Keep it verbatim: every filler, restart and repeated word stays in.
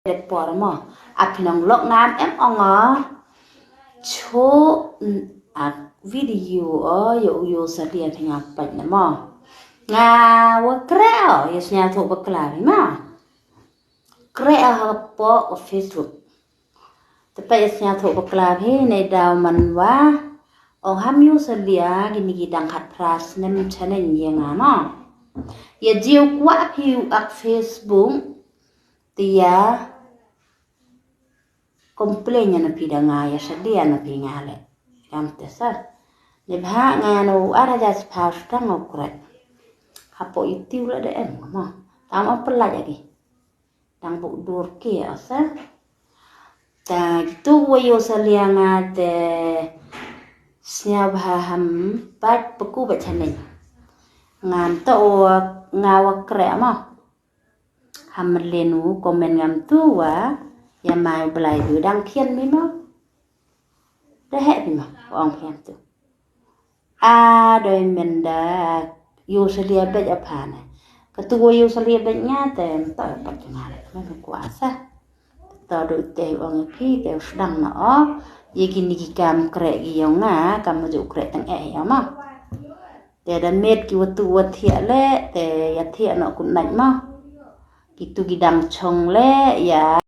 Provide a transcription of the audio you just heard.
de por mo. Ap phi nong lok ngam em ong o. Cho a video o yo yo sa dia phi nga pait na mo. Nga wa kre o yo sñiaw tho bakla phi mo. Kre o ha po o Facebook. Te pait yo sñiaw tho bakla phi ne daw man wa. Ong ham yo sa dia kini ki dang khat phra snem chaneng ya nga mo. Ya jiu kwah phi u ak Facebook. Te ya complain ya na phi da nga ya sa dia na phi nga le. Kam te sa. Ne bha nga no ara ja spha stang o kre. Hapo itiu la de em mo. Tam o pelaj agi. Dang buk dur ki o sa. Ta kitu wa yo sa lia nga te sñiaw bha ham pait peku ba chaneng. Ngam to o nga wa kre mo. Ham len u comment ngam tu wa ya mai u blai bi dang khian mi mo. Da he bi mo ong khian tu. A doi men da yo sa lia bej a pha ne. Katu wa yo sa lia bej nga te to pat nga le me me kwah sa. To do te ong phi te u sdang na o. Ye kini ki kam kre ki yong nga kam ju kre tang eh ya mo. Te da met ki watu wa thiah le te ya thiah no kun nait mo. Kitu ki dang chong le ya.